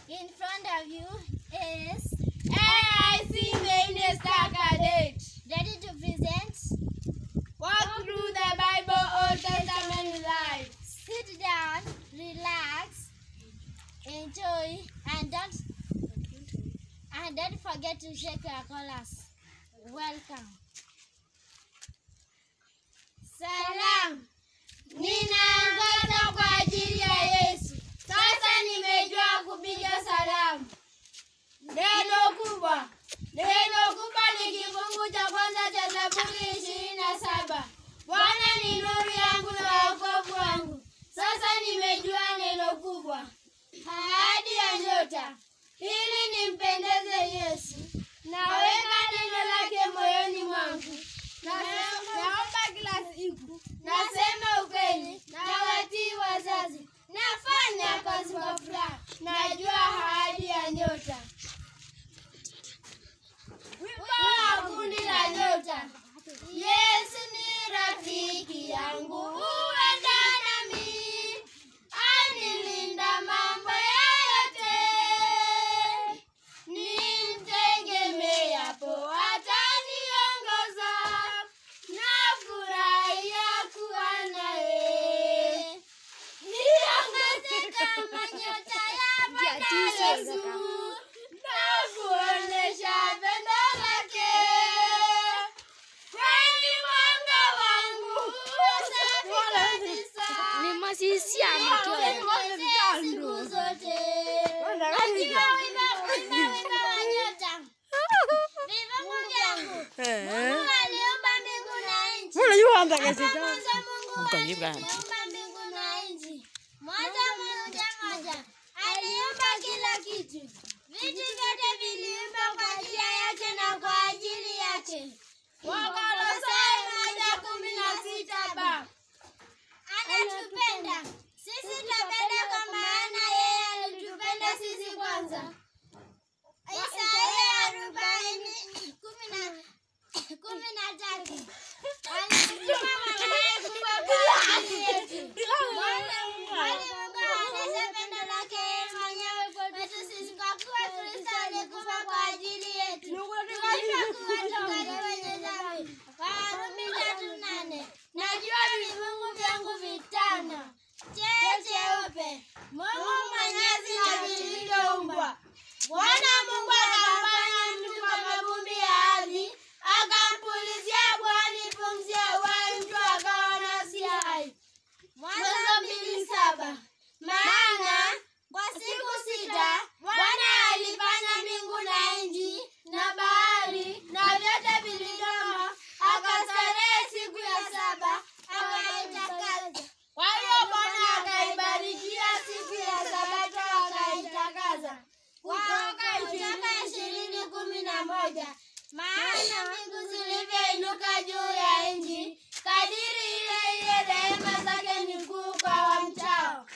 In front of you is AIC Minister Cadet, ready to present Walk Through the Bible Old Testament Live. Sit down, relax, enjoy, and don't forget to shake your collars. Welcome. Salam. Ninaangaza kwa ajili ya Yesu. Sasa nimejua kupiga salamu. Neno kubwa. Neno kubwa ni kifungu cha kwanza cha Zaburi 27. Bwana ni nuru yangu na wokovu wangu. Sasa nimejua neno kubwa. Ahadi ya nyota. Ili nimpendeze Yesu. Naweka neno lake moyoni mwangu. Naomba kila siku. Nasema ukweli. Nawatii wazazi. Nafanya kazi kwa furaha. Najua ahadi ya nyota. Wimbo wa kundi la nyota. Yesu ni rafiki yangu, huenda nami, anilinda mambo yote. Nimtegemeapo ataniongoza, nafurahia kuwa naye. Niongoze kama nyota ya Bwana Yesu, na kuonesha pendo lake. Kwani mwanga wangu safi kabisa, niongoze siku zote. Najua wimbo wa nyota. Vifungu vyangu. Mungu aliumba mbingu na nchi. Hapo mwanzo Mungu aliumba mbingu na nchi. Mwanzo 1:1 aliumba kila kitu. Vitu vyote viliumbwa kwa njia yake na kwa ajili yake. Wakolosai 1:16b. Anatupenda. Sisi twapenda kwa maana yeye alitupenda sisi kwanza. Isaya 40:13. Alitutuma mwanaye kufa kwa ajili yetu. Bali Mungu aonyesha pendo lake yeye mwenyewe kwetu sisi, kwa kuwa Kristo alikufa kwa ajili yetu tulipokuwa tungali wenye dhambi. Warumi 3:8. Najua vifungu vyangu vitano. Cheo cheupe, Mungu Mwenyezi na vilivyoumbwa. Bwana Mungu akamfanya mtu kwa mavumbi ya ardhi, akampulizia puani pumzi ya uhai, mtu akawa nafsi hai. Mwanzo 2:7. Maana kwa siku 6 Bwana alifanya mbingu na nchi na bahari na vyote vilivyomo, akastarehe siku ya 7 akaitakasa. Kwa hiyo Bwana akaibarikia siku ya Sabato akaitakasa. Kutoka 20:11. Maana mbingu zilivyoinuka juu ya nchi, kadiri ile ile rehema zake ni kuu kwa wamchao.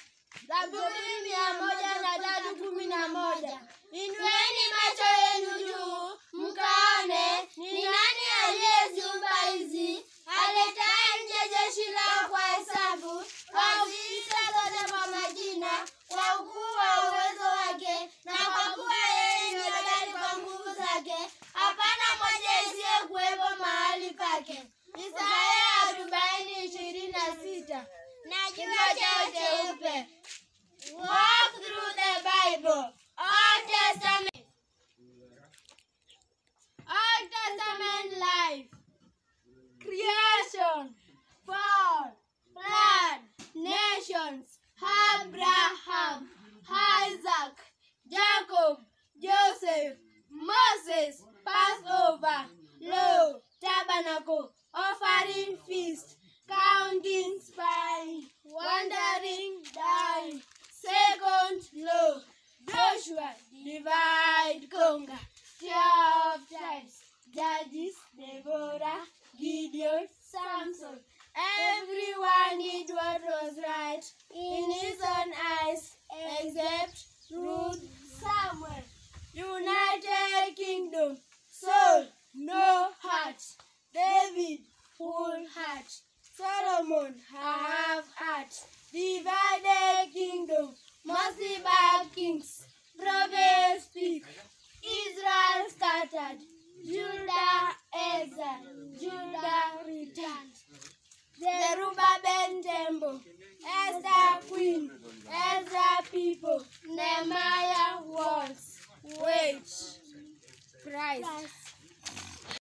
Zaburi 103:11. Inueni macho yenu juu, mkaone ni nani aliyeziumba hizi, aletaye nje jeshi lao kwa hesabu, waziita zote kwa majina, kwa ukuu wa uwezo wake, na kwa kuwa yeye ni hodari kwa nguvu zake, hapana moja isiyekuwepo mahali pake. Isaya 40:26. Najua cheo cheupe. Walk through the Bible. Old Testament. Old Testament life. Creation, fall, flood, nations, Abraham, Isaac, Jacob, Joseph, Moses, Passover, law, tabernacle, offering feast, counting, spying, wandering, dying, second law, Joshua, divide, conquer, 12 tribes, Judges, Deborah, Gideon, Samson. Everyone did what was right in his own eyes, except Ruth, Samuel. United Kingdom, Saul, no heart. David, full heart. Solomon, have heart. Divided kingdom, mercy by kings. Prophets speak. Israel scattered. Judah exiled. Judah returned. Zerubbabel temple, Esther queen, Ezra people, Nehemiah walls. Wait, Christ.